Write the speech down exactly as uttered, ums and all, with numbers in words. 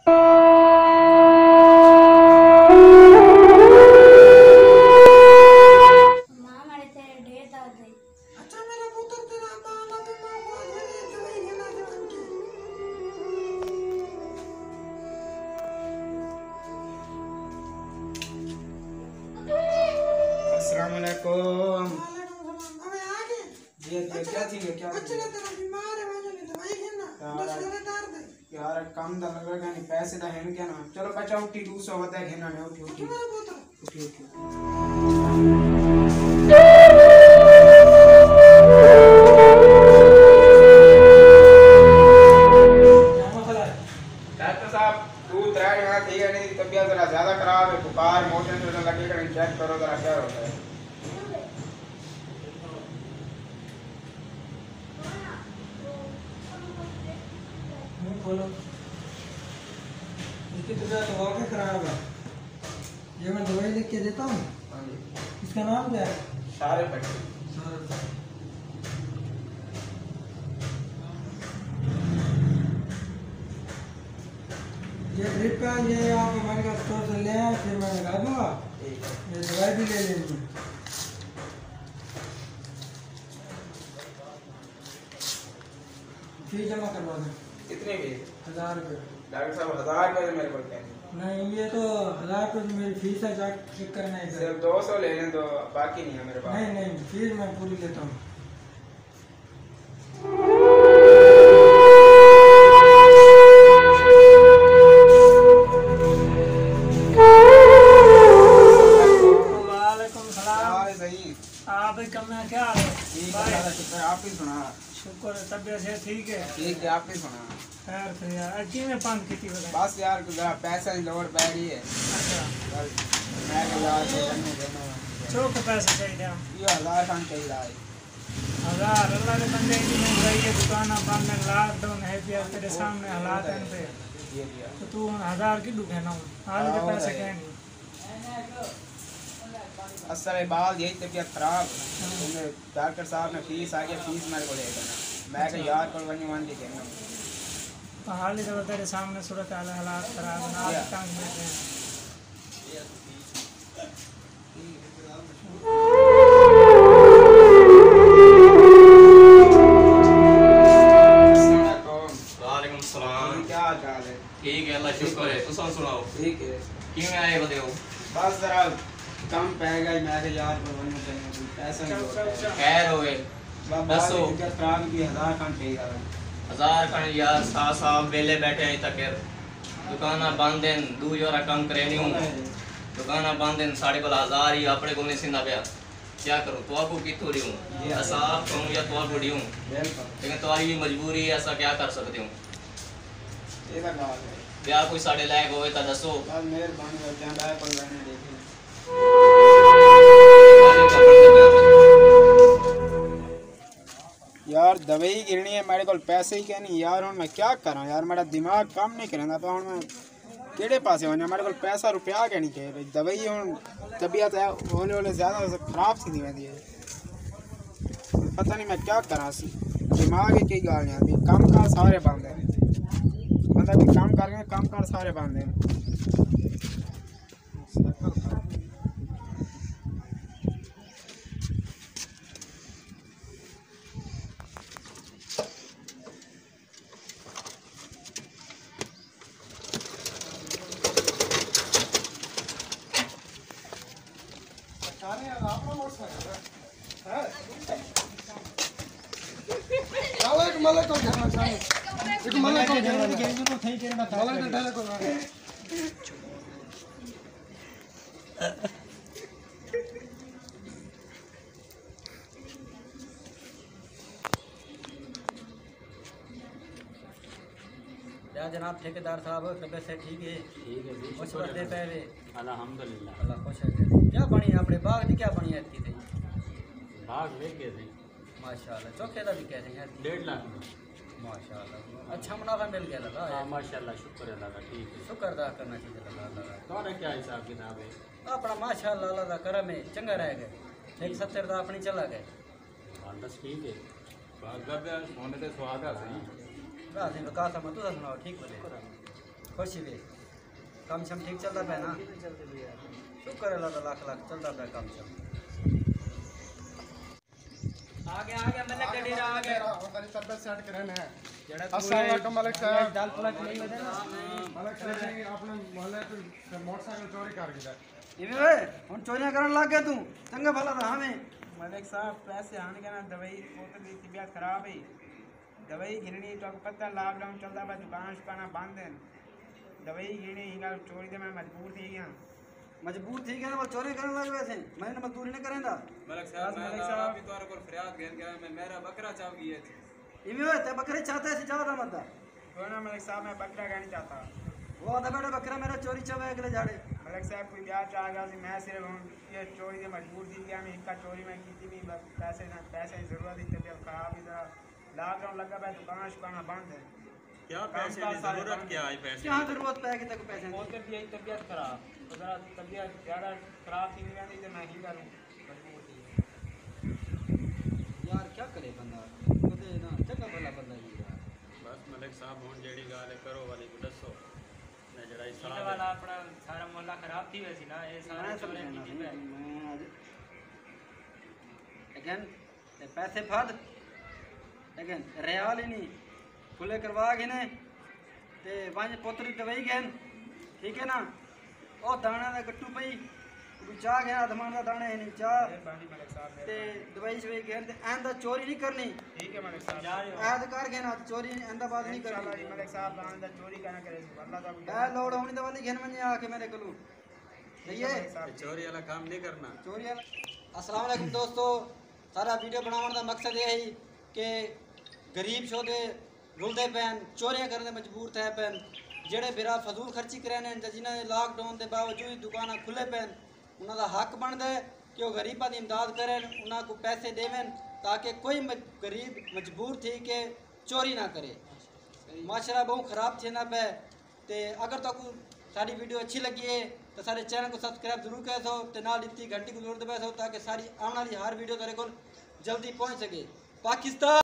ماں ماڑے تیرے ڈیڑھ درد ہے۔ اچھا میرا پتر، تیرا ابا آلا تے ماں کو آج میری دوائی گھنا دیوان کی۔ السلام علیکم۔ وعلیکم السلام۔ ابے آ گئے؟ جی، جی، کیا تھی گیا، کیا تھی گیا؟ اچھا، تیرا بیمار ہے، وجہ نہیں دوائی گھنا۔ یار، بس میرے درد ہے۔ یار، کم دا لگا گیا نہیں، پیسے دا ہے نہیں کیا نا۔ چلو بچا، اٹھی، دو سو ودے گھنا نے، اٹھی، اٹھی۔ اٹھی میرا پتر۔ اٹھی، اٹھی۔ ڈاکٹر صاحب، دو ترے ݙینھ تھی ڳئے، طبیعت ذرا زیادہ خراب ہے، بخار، موشن شوشن لڳے کھڑے، چیک کرو ذرا کیا ہو گیا ہے۔ منہ کھولو۔ اس کی طبیعت تو واقعی خراب ہے۔ یہ میں دوائی لکھ کے دیتا ہوں۔ ہاں جی۔ اس کا نام کیا ہے؟ شارق ہے۔ شارق۔ یہ ڈرپ ہے، یہ آپ ہمارے پاس اسٹور سے لے آئیں، پھر میں لگا دوں گا۔ ٹھیک ہے۔ یہ دوائی بھی لے لینی ہے۔ فیس جمع کروا دیں۔ کتنی فیس؟ ہزار روپے۔ ڈاکٹر صاحب، ہزار روپے تو میرے کول کہیں نہیں۔ نہیں، یہ تو ہزار روپے تو میری فیس ہے، جا چیک کرنا ہے۔ صرف دو سو لے لیں تو باقی نہیں ہے میرے پاس۔ نہیں، نہیں، فیس میں پوری لیتا ہوں۔ وعلیکم السلام۔ کیا حال ہے ذہین؟ آپ ہی کم ہے، کیا حال ہے؟ ٹھیک ہے، بھائی۔ اللہ کا شکر ہے، آپ ہی سنا؟ شکر ہے، طبیعت صحت ٹھیک ہے؟ ٹھیک ہے، آپ ہی سنا؟ خیر سے یار، اڄ کیویں پند کیتی ودے؟ بس یار، ذرا پیسے دی لوڑ پے رہی ہے۔ اچھا۔ بس، میں کہ یار، چوک پیسے چاہیے ہن۔ یہ ہزار کھن چاہیے۔ ہزار، اللہ دے بندے، جی مہنگائی ہے، دکاناں بند ہیں، لاک ڈاؤن ہے پیا، تیرے سامنے حالات ہیں پے۔ جی، جی۔ تو تو ہن ہزار کیݙوں گھننا ہن؟ حال دے پیسے کہیں نہیں۔ اصل ہے بال دی طبیعت خراب۔ ہاں۔ ڈاکٹر صاحب نے فیس آ گیا، فیس میرے کو لے دینا۔ میں کہ یار کول ونڄ ونڄ کے گھننا۔ حال دے تیرے سامنے صورتحال، حالات خراب ہیں، آپ تنگ بیٹھے ہیں۔ السلام علیکم۔ وعلیکم السلام۔ کیا حال چال ہے؟ ٹھیک ہے، اللہ شکر ہے۔ تساں سناؤ؟ ٹھیک ہے۔ کیویں آئے ودے ہو؟ بس ذرا کم پے ڳیا، میں کہ یار کول ونڄوں تے پیسہ نہیں لوڑ پے۔ خیر ہوئے۔ بابا، ݙسو۔ طبیعت خراب تھی، ہزار کھن چاہیدا۔ ہزار کھن یار، سا صاحب ویلے بیٹھے ہیں تکر۔ دکاناں بند ہیں، ݙو یورا کم کرے نہیں ہوں۔ دکاناں بند ہیں، ساݙے کول ہزار ہی اپݨے کول نہیں سیندا پیا۔ کیا کروں؟ تہاکوں کتھوں ݙیوں؟ جی۔ اساں آپ کھاؤں یا تہاکوں ݙیوں؟ بالکل۔ لیکن تہاݙی وی مجبوری ہے، اساں کیا کر سڳدے ہوں؟ یہ تو ڳالھ ہے۔ ٻیا کوئی ساݙے لائق ہووے تاں ݙسو۔ بس مہربانی، بس جاں ٻیا کوئی ونڄے ݙیکھے۔ یار، دوائی گھنݨی ہے، میݙے کول پیسے ہی کائنی یار، ہݨ میں کیا کراں یار، میݙا دماغ کم نہیں کریندا پیا، ہݨ میں کیڑھے پاسے ونڄاں؟ میݙے کول پیسہ روپیہ کائنی کہ بھئی دوائی، ہݨ طبیعت ہے ہولے ہولے زیادہ خراب تھیندی ویندی ہے، پتہ نہیں میں کیا کراں۔ دماغ ہی کئی ڳالھ نہیں آندی، کم کار سارے بند ہیں، بندہ کوئی کم کر کے، کم کار سارے بند ہیں۔ چلو، ایک ملک کو گھرنا چاہیے۔ ایک ملک کو گھرنا چاہیے۔ ملک ڈھلے کو گھرنا۔ یا جناب ٹھیکیدار صاحب، طبیعت صحت ٹھیک ہے؟ ٹھیک ہے جی، خوش شکر وسدے اللہ۔ پئے وے؟ الحمدللہ۔ اللہ خوش ہے۔ کیا بݨی اپݨے باغ دی، کیا بݨی ایتکی تئی؟ باغ وک ڳئے سئیں۔ ماشاءاللہ، چوکھے دا وک ڳئے سئیں ایتکی؟ ݙیڈھ لاکھ۔ ماشاءاللہ، اچھا منافع مل ڳیا اللہ دا۔ ہاں، ماشاءاللہ، شکر اللہ دا، ٹھیک ہے۔ شکر ادا کرݨا چاہیدا اللہ دا۔ تہاݙا کیا حساب کتاب ہے؟ اپݨا ماشاءاللہ اللہ دا کرم ہے، چنڳا رہ ڳئے۔ ہک ستر دا اپݨی چلا ڳئے۔ ہاں، بس ٹھیک ہے۔ بس گھر دے سونے تے سہاڳا سئیں۔ بس وکاس احمد، تساں سݨاؤ، ٹھیک ودے؟ شکر ہے۔ خوشی وے۔ کم شم ٹھیک چلدا پیا نا؟ شکر اللہ دا لکھ لکھ، چلدا پیا کم شم۔ آ گیا، آ گیا، ملک گڈی را آ گیا۔ ہݨ تیری طبیعت سیٹ کرن ہے۔ جیڑھا السلام علیکم ملک صاحب۔ دال پلاٹ نہیں ودے نا۔ ملک صاحب نے اپنے محلے تو موٹر سائیکل چوری کر گیا۔ ایویں ہوئے، ہݨ چوریاں کرݨ لگ ڳئے توں؟ چنڳا بھلا تاں ہاویں۔ ملک صاحب، پیسے ہن کنا، دوائی پتر دی طبیعت خراب ہے۔ دوائی گھنݨی، تہاکوں پتہ لاک ڈاؤن چلدا پیا، دکان شکاناں بند ہن۔ دوائی گھنݨی، ہنگا چوری تے میں مجبور تھی ڳیا۔ مجبور تھی ڳیا، وہ چوری کرݨ لڳ پئے سیں۔ میں نے مزدوری نہ کریندا۔ ملک صاحب، بس میں ملک تاں صاحب۔ آپ ہی تہاݙے کول فریاد گھن کے آیا، میں میݙا بکرا چاہ ڳیا۔ ایویں ہوئے تے بکرے چاہتا ہے، اسی چاہ دا مت دا۔ کوئی نہ ملک صاحب، میں بکرا کائنی چاہتا۔ وہ آدھا بیٹا بکرا میرا چوری چاہے اگلے جھاڑے۔ ملک صاحب، کوئی ٻیا چاہ ڳیا سی، میں صرف ہݨ ایہ چوری تے مجبور تھی ڳیا، میں ہکا چوری میں کیتی، میں بس پیسے نہ، پیسے دی ضرورت ہے، طبیعت خراب ہے ذرا۔ لاک ڈاؤن لڳا پیا، دکاناں شکاناں بند ہن۔ کیا کم پیسے کار دی سارے ضرورت بند کیا ہن۔ ہے پیسے کیا دی؟ ضرورت پے گئی تیکوں پیسے دی؟ پتر دی طبیعت خراب، ذرا طبیعت زیادہ خراب تھی ویندی تے میں ہی کروں، مجبور تھی۔ یار کیا کرے بندہ، کدے نہ چنگا بھلا بندہ ہی یار۔ بس ملک صاحب، ہݨ جیڑھی ڳالھ ہے کرو والی کوں ݙسو۔ میں جیڑھا حساب ہے والا اپݨا سارا محلہ خراب تھی ویسی نا، اے سارے میں چورے سمجھا کیتی نا، پئے۔ میں اڄ اگین تے پیسے پھد، لیکن ریال ہی نہیں، کھلے کروا گھنے، تے ونڄ پتر دی دوائی گھن، ٹھیک ہے نا؟ او داݨے دا گٹو پئی، کوئی چا گھن، ادھمان دا داݨے ہی نہیں چا، مہربانی ملک صاحب، تے مہربانی۔ دوائی شوائی گھن، تے آئندہ چوری نہیں کرنی۔ ٹھیک ہے ملک صاحب۔ عہد کر گھن، چوری آئندہ بعد نہیں انشاءاللہ کرنی۔ جی ملک صاحب، آئندہ چوری کائنی کریسوں، اللہ دا کوئی اے لوڑ ہونی تے والی گھن ونڄے آ کے میݙے کولوں۔ ٹھیک ہے صحیح ہے؟ ملک صاحب۔ تے چوری والا کم نہیں کرنا۔ چوری والا۔ السلام علیکم دوستو، سارا ویڈیو بݨاوݨ دا مقصد اے ہئی کہ غریب شودے رلدے پئن، چوریاں کرݨ دے مجبور تھئے پئن۔ جیڑھے بھرا فضول خرچی کریندن تے جنہاں دے لاک ڈاؤن دے باوجود دکاناں کھلے پئن، انہاں دا حق بݨدا ہے کہ او غریباں دی امداد کرن، انہاں کوں پیسے ݙیون تاکہ کوئی مج-، غریب مجبور تھی کے چوری نہ کرے۔ معاشرہ ٻہوں خراب تھیندا پئے۔ تے اگر تہاکوں ساݙی ویڈیو اچھی لڳی ہے تاں ساݙے چینل کوں سبسکرائب ضرور کریسو تے نال ݙتی گھنٹی کوں ضرور دبائیسو تاکہ ساݙی آوݨ والی ہر ویڈیو تہاݙے کول جلدی پہنچ سڳے۔ پاکستان